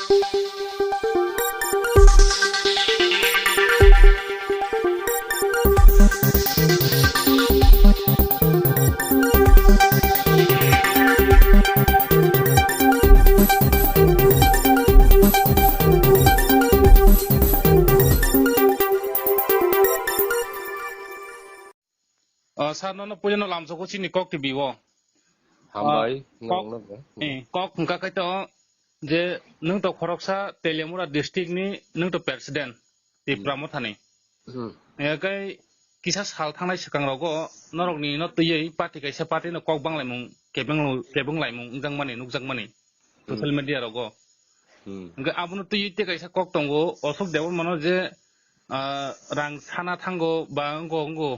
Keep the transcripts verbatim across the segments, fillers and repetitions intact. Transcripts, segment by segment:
O, sir, nono puila no lamsoko chini Kok T V o. Hambai, o, Kok, nwng no bo. Eh, Kok hwnkha khe to je nwng to khoroksa Teliamura district ni nwng to president, Tipra Hmm. Mothani. Hmm. Eh, kai kisa sal thangnai swkang rogo norokni no twiwi party kaisa party no kok banglaimung, kebeng, kebeng laimung wngjakmani, nukjakmani. Social Hmm. media rogo. Hmm. Hwnkhe abono twiwi tei kaisa kok tongo, Ashok Debbarmano je, ah, rang sana thango ba wngko wngko,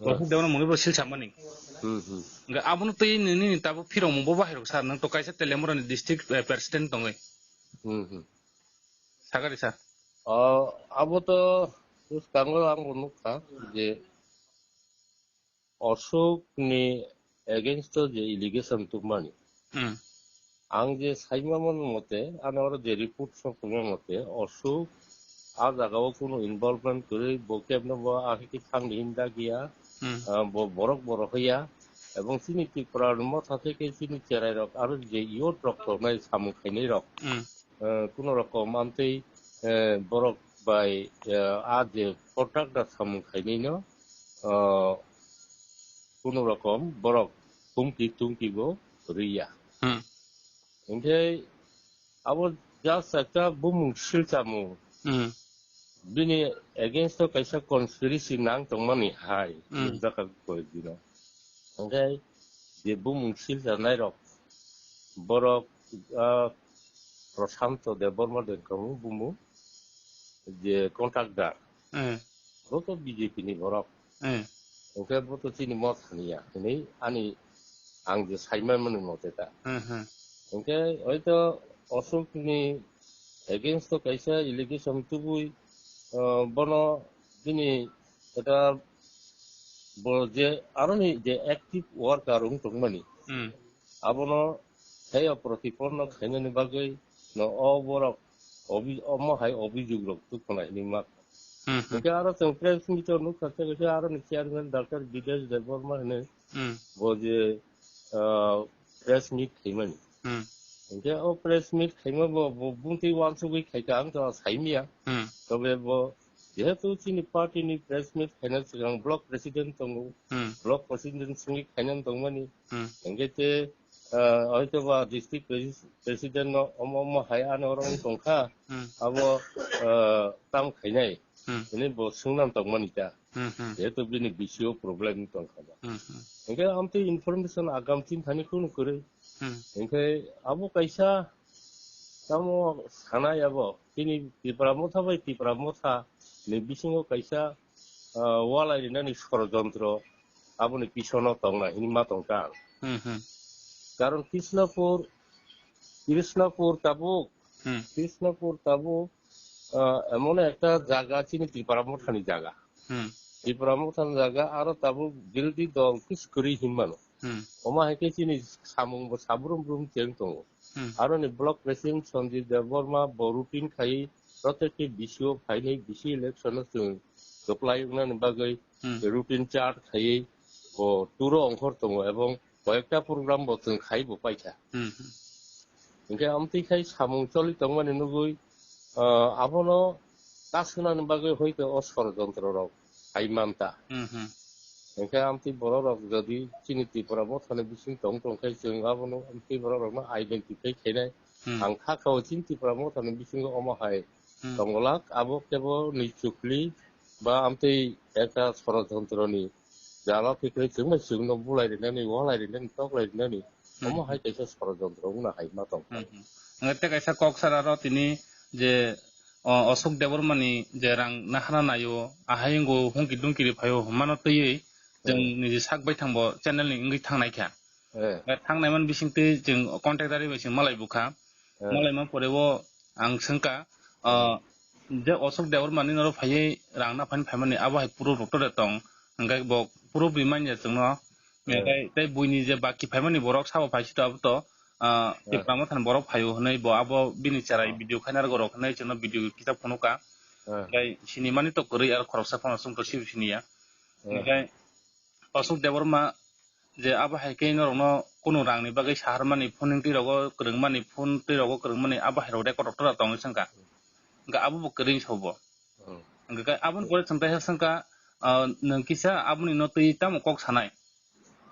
Hmm. Ashok Debbarma mungwi bo silsa mani. Hmm, hmm. Hwnkhe abono twiwi nini, nini tabuk phirokmung bo bahai rok sir, nwng to kaisa Teliamura ni district, eh, president tongwi. Hmm, hmm. Sakari sir. Ah, abo to swkango ang bo nukha je Ashok ni against o je allegation tubmani. Hmm. Ang je saima mano mote, ani oro je report sokma mote, Ashok a jaga o kunu involvement kwrwi, bo kebno bo ahiki thangni hinda giya, Hmm. ah, bo borok bo rohorya, ebong chini Tipra Motha theke chini cherai rok aro je youth rok tongnai samung khainai rok. Hmm. Eh, kuno rokom amtwi, eh, borok bai, eh, a je contract da samung khainai no, eh, kuno rokom borok humki tumki bo rwya. Hmm. Hinkhe abo just ekta bumung silchamung. Hmm. Bini against o kaisa conspiracy nang tongmani hai, Hmm. nukjakha koi dino. Hinkhe je bumung silchanai rok, borok, ah, Prashanto Debbarma de kamo bumu je contractor. Eh. Bo to B J P ni borok. Eh. Hwnkhe bo to chini Mothani ya, hwnwi ani ang je saimani mote ta. Hmm, hmm. Hwnkhe oito Ashok ni against o kaisa allegation tubui, ah, bono bini eta bo je aroni je active worker wng tongmani, Hmm. abono thaiyo protiporno khainani bagwi no o borok obi-, omo hai obijog rok tubkhana hinwi ma. Hmm, hmm. Hwnkhe aro chwng press meet o nukha khe kaisa aroni chairman Doctor Bidesh Debbarma hinwi Hmm. bo je, ah, press meet khaimani. Hmm. Hwnkhe o press meet khaima bo, bo bumtwi uansugwi khaikha ang to saimya. Hmm. Tobe bo jehetu chini party ni press meet khaina swkang block president tongo. Hmm. Block president simi khainani tongmani. Hmm. Hwnkhe te, ah, hoito ba district presi-, president no omo omo hai ano oro wng tongkha. Hmm. Abo, ah, tam khainai. Hmm. Hwnwi bo swngna tongmani ta. Hmm, hmm. Jehetu bini B C O problem tongkha ba. Hmm, hmm. Hwnkhe amtwi information agam chinthani kunu kwrwi. Hmm. Hwnkhe abo kaisa tamo sanai abo. Chini Tipra Motha bai Tipra Motha ni bisingo kaisa, ah, walai rinani sorojontro aboni pisono tongna hinwi ma tongkha ang. Hmm, hmm. Karon Krishnapur, Krishnapur tabuk, Hmm. Krishnapur tabuk, ah, emon ekta jaga chini Tipra Mothani jaga. Hmm. Tipra Mothani jaga aro tabuk birodhi dol kis kwrwi hinmano. Hmm. Omo hai khe chini samung bo sabrum brum cheng tongo. Hmm. Aroni block president Sanjay Debbarma bo routine khai protective B C O phainai B C election o chwng kwplai wngnani bagwi Hmm. routine chart khaiwi bo turo ongkhor tongo ebong koyekta program bo chwng khai bo paikha. Hmm, hmm. Hwnkhe amtwi khai samung choli tongmani nugwi, ah, abono kaswnani bagwi hoito o sorojontro rok khai manta. Hmm, hmm. Hwnkhe amtwi borok rok jodi chini Tripura Mothani bising tong tongkhe chwng abono amtwi borok rokno identify khainai. Hmm. Ang kha kao chini Tripura Mothani bisingo omo hai Hmm. tongolak abo kebo ni chukli ba amtwi ekta sorojontro ni jala phikri chwngno chwngno bulai rinani, walai rinani, toklai rinani. Hmm. Omo hai kaisa sorojontro wngna hai ma tong. Hmm, hmm. Ang tei kaisa kok sara ro tini je, o, Ashok Debbarma ni je rang nahana naio, ahai wngwi hungki dungki ri phaio hwnmano twiwi chwng Hmm. niji sak bai thangbo channel ni wngwi thangnai kha. Eh. Thangnai man bising twi chwng contact dari bai chwng malai bukha. Eh. Malai man pore o ang swngkha, ah, Hmm. je Ashok Debbarma ni noro phaiwi rang naphani phaimani abo hai proof rok to de tong. Hwnkhe bo proof ri manya chwngno. Eh. Tei, tei buini je baki phaimani borok sabo phaisito abo to ah, Hmm. Tipra Mothani borok phaio hwnwi bo abo bini cherai Hmm. video khaina rwgo rok hwnwi chwngno video kisa phunukha. Hmm. Tei sinimani to kwrwi aro khoroksa phano chwngto sibo siniya. Hmm. Hwnkhe Ashok Debbarma je abo hai khe norokno kunu rangni bagwi saharmani, phone wngtwi rogo kwrwngmani, phone twi rogo kwrwngmani, abo hai rok record rok tora tongwi sangkha. Hwnkhe abo bo kwrwini sobo. Hmm. Hwnkhe aboni pore chwng teisa sangkha, ah, nwng kisa aboni no twi tamo kok sanai?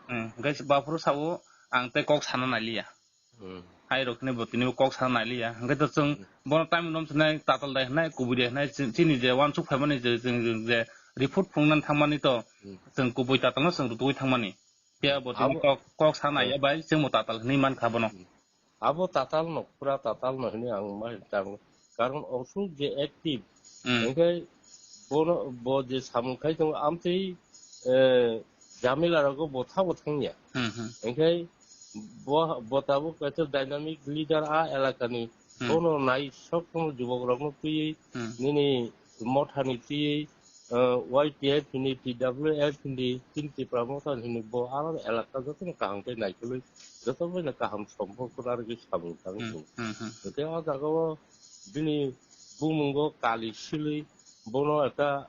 Hmm, hwnkhe baphuru sao, "Ang tei kok sana nailiya." Hmm. Hai rok hwnwi bo tini bo kok sana nailiya. Hwnkhe to chwng Hmm. bono time rom sinai tatal dai hwnai, kubui dai hwnai, chi-, chini je uansuk phaimani je, je, je, je report phunuknani thangmani to Hmm. chwng kubui tatalno chwng rutugwi thangmani. Phiya bo tini Abo kok, kok sana Hmm. ya bai chwngbo tatal hwnwi mankha bono. Hmm. Abo tatal no, pura tatal no hwnwi ang ma tamo. Karon Ashok je active, Hmm. hwnkhe bono, bo je samung khai tongo, amtwi, eh, jamila rogo bo thabo thangya. Hmm, hmm. Hwnkhe bo, bo tabuk kaisa dynamic leader a elakani. Hmm. Bono nai sok tongno jubok rokno twiwi Hmm. nini mothani twiwi, eh, Y T F hini, T W F hini, chini Tipra Motha hini bo aro elaka jotono kaham khe naikolwi, joto boino kaham sompok kwrwngwi samung tangwi Hmm, tongo. Hmm, hmm. Hwnkhe o jagao bini bumungo kali silwi bono ekta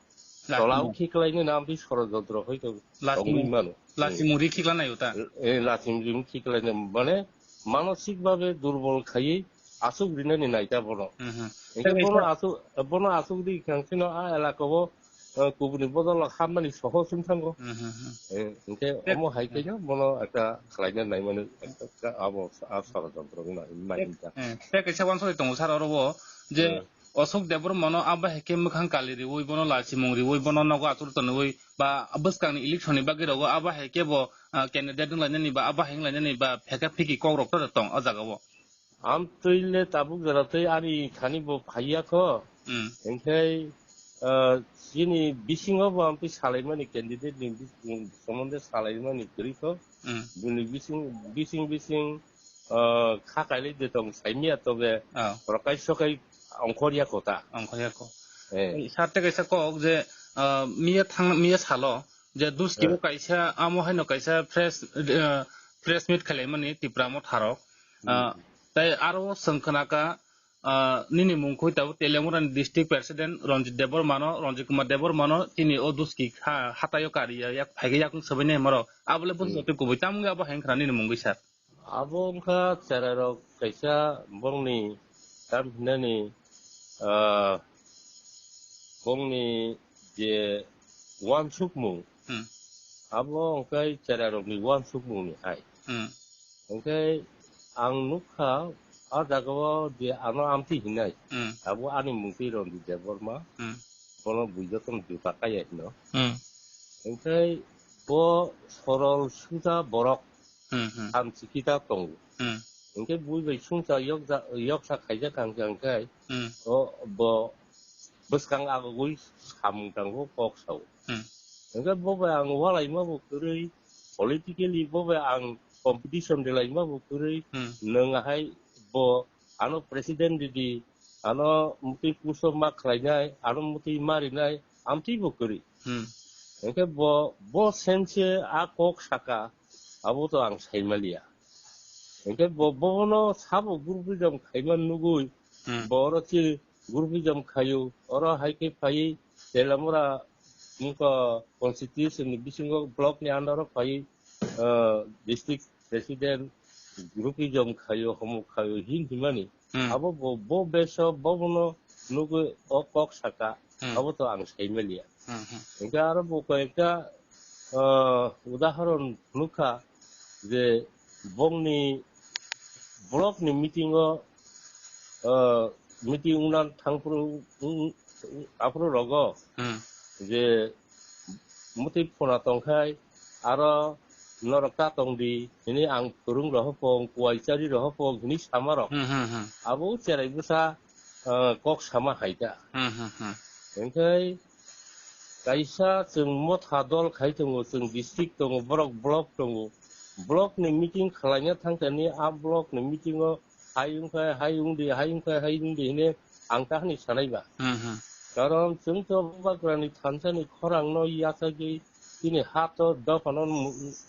Lachimung. Tolao khiklainani amtwi sorojontro hoito Lachimung. Tongwi mano. Lachimung ri khikla naio ta? Eh, lachimung ri khiklainai mane manosik babe durbol khaiwi aswk rinani naita bono. Mhm. Hwnkhe Tei bono kaisa aswk, bono aswk ri khang sino a elakao, eh, kubuni bodol hapmani soho sung thango. Mhm, mhm. Eh, hwnkhe Tei omo hai khe bono ekta khlaina naimani ekta abo a sorojontro wngna hinma Tei, hinta. Eh, tei kaisa wansugwi tongo sir oro bo je Eh. Ashok Debbarmano abo hai khe mwkhang kali riwi bono lachimung riwi bono nogo achuk tonwi ba bwskangni election ni bagwi rogo abo hai khe bo, ah, candidate wng lainani ba abo hai wng lainani ba pheka phiki kok rok to tong o jaga o. Amtwi le tabuk jora twi ani thani bo phaiya kho. Hmm. Hwnkhe, ah, chini bisingo bo amtwi salaimani candidate ni bis-, somonde salaimani kwrwi kho. Hmm. Bini bising, bising, bising, ah, kha kailai de tong saimya tobe Ah. rokai sokai ongkhorya kho ta. Ongkhorya kho. Eh. Sir tei kaisa kok je, ah, miya thang, miya salo je duski bo Eh. kaisa amo haino kaisa press, ah, press meet khailaimani Tipra Motha rok. Ah, Hmm. Tei aro chwng khna kha, ah, nini mung khoi tabuk Teliamura ni district president Ranjit Debbarma no, Ranjit Kumar Debbarma no chini o duski ha-, hataio kari ya, yak phai khe yakung swbai nai hwnma rok. Abo le bwswk Hmm. twi kubui tam wngwi abo hai wngkha nini mungwi sir? Abo wngkha cherai rok kaisa bongni tam hinani, ah, bongni je uansukmung, Hmm. abo wngkha cherai rokni uansukmung ni hai. Hmm. Hwnkhe ang nukha, a jagao je ano amtwi hinai, Hmm. abo ani mungtwi Ranjit Debbarma, Hmm. bono bui jotono juta kaya hino. Hmm. Hwnkhe bo sorol suja borok Hmm, hmm. Hamsi kita tongo. Hmm. Hwnkhe bui bai sungsa yokja-, yoksa khaijak hwnkhe hwnkhe Hmm. o bo bwskang agogwi samung tango kok sao. Hmm. Hwnkhe bo bai ang walaima bo kwrwi, politically bo bai ang competition de laima bo kwrwi, Hmm. Nwng ahai bo ano president ridi, ano mutwi puso ma khlainai, ano mutwi ma rinai, amtwi bo kwrwi. Hmm. Hwnkhe bo, bo sense a kok saka, abo to ang saimaliya. Hwnkhe bo, bono sabo groupism khaima nugui, Hmm. bo oro chini groupism khaio, oro hai khe phaiwi Telamura wngkha constitution ni bisingo block ni under o phaiwi, ah, district president groupism khaio, homok khaio hin himani. Hmm. Abo bo, bo beso, bo bono nugui o kok saka, Hmm. abo to ang saimaliya. Hmm, hmm. Hwnkhe aro bo koyekta, ah, udahoron nukha je bongni block ni meeting o, ah, meeting wngna thangphuru, wng-, wng-, aphuru rogo Hmm. je mutwi phuna tongkhai aro norok ta tongdi hini ang phwrwng rohopong, kuai chari rohopong hini samarok. Hmm, hmm, hmm. Abo cherai bwsa, ah, kok sama hai ta. Hmm, hmm, hmm. Hwnkhe kaisa chwng motha dol khai tongo, chwng district tongo, borok block tongo. Block ni meeting khwlaina thangkani a block ni meeting o hai wngkha, hai wngdi, hai wngkha, hai wngdi hini ang tahani sanai ba. Hmm, hmm. Karon chwng to Bubagrani thansa ni khorang no yachagwi chini ha to dopha no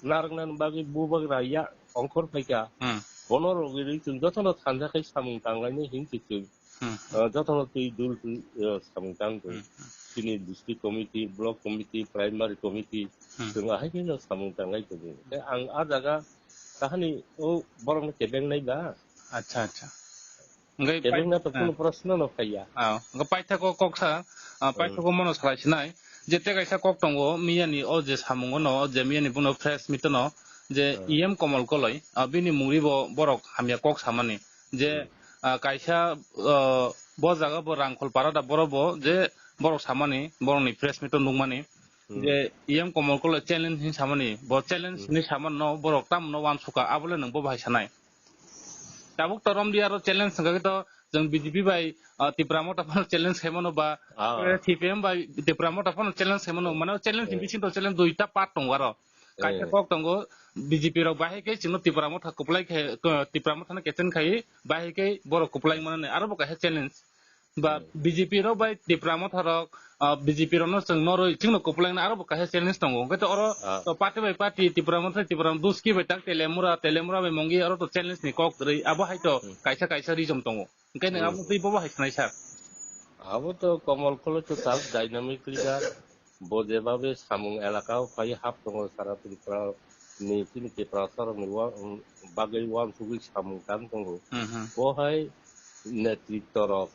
narwkna bagwi Bubagra ya ongkhor phaikha. Hmm. Bono rogwi rwi chwng jotono thansa khai samung tanglainai hinwi chwng, Hmm. ah, jotono twi dul twi, ah, samung tang tong. Hmm. Chini district committee, block committee, primary committee, Hmm. chwng ahai kheno samung tanglai tongo. Tei ang a jaga kahani o borokno kebengnai ba? Acha, acha. Hwnkhe pai-, Kebengna to ah. Kunu proshno no phaiya. Ah, hwnkhe paithakgo kok sa, ah, Hmm. Paithakgo mono salai sinai. Je tei kaisa kok tongo, miyani o je samungo no, o je miyani bono press meet no, je Hmm. E M Komol Koloi, ah, bini mungri bo borok hamya kok samani. Je, Hmm. ah, kaisa, ah, bo jaga bo Rangkhol para da borok bo je borok samani, borokni press meet o nukmani. Hmm. Je E M Komol Koloi challenge hinwi samani, bo challenge Hmm. hinwi samano borok tamo no uansuka, abole nwng bo bahai sanai. Tabuk to romdi aro challenge hwnkha khe to chwng B J P bai, ah, Tipra Motha phano challenge khaimano ba, Ah. eh, C P M bai Tipra Motha phano challenge khaimano. Eh. Mane challenge ni Eh. Bisingo challenge duita part tongo aro. Kaisa Eh. Kok tongo, B J P rok bahai khe chwngno Tipra Motha kwplai khe, ko-, Tipra Motha no kechen khai bahai khe borok kwplai mano aro bo kaisa challenge. Ba Hmm. B J P rok bai Tipra Motha rok, ah, B J P rok no chwng norwi chwngno kwplai aro bo kaisa challenge tongo. Hwnkhe to oro Ah. To party bai party Tipra Motha, Tipra Duski bai tak Telemura, Telemura bai Mongi aro to challenge ni kok rwi abo hai to Hmm. Kaisa kaisa reason tongo. Hwnkhe nwng Hmm. Abo twi bobo hai sanai sir. Abo to Komol Koloi to tak dynamic leader. Bo jebabe samung elaka o phai hap tongo sara Tripura ni chini Tiprasa rok ni wa-, um, bagwi uansugwi samung tang tongo. Hmm, hmm. Bo hai netritto rok,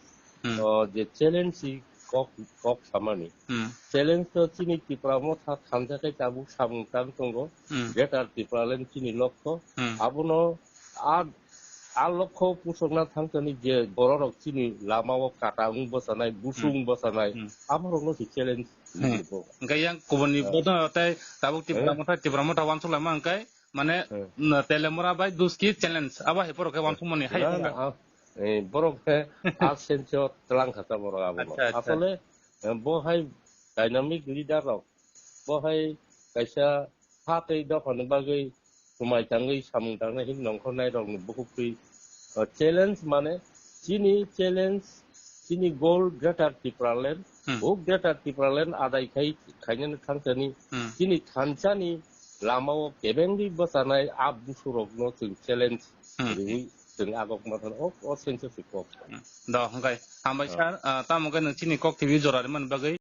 Hmm. o je challenge si kok, kok samani. Hmm. Challenge to chini Tipra Motha thansa khe tabuk samung tang tongo. Hmm. Greater Tipraland chini lokho. Hmm. Abono a, a lokho pusokna thangtani je bororok chini lamao kata wng bwchanai, busu Hmm. Wng bwchanai, Hmm. Aborokno se challenge Hmm. Bo. Hwnkhe yang kubuni Ah. Bodo tei tabuk Tipra Eh? Motha, Tipra Motha uansuk lama hwnkhe mane Hmm. na Telemura bai Duski challenge. Abo hai borok khe uansukmani hai Na, wngkha. Na, ah, eh, borok khe a sense o twlang kha ta borok abono. Acha, acha. Asole, eh, bo hai dynamic leader rok, bo hai kaisa ha tei dophani bagwi swmai tangwi samung tangnai hinwi nongkhornai rokni bukhuk twi, o, challenge mane chini challenge, chini goal Greater Tipraland, Hmm. O Greater Tipraland adai khai, khainani thangchani Hmm. chini thansani lamao kebengwi bwchanai a busurokno chwng challenge Hmm. Riwi chwng agok mathano o, o sense se kok. Hmm. Do, hwnkhe hambai Ah. Sir, ah, tamo khe nwng chini kok T V jora rimani bagwi.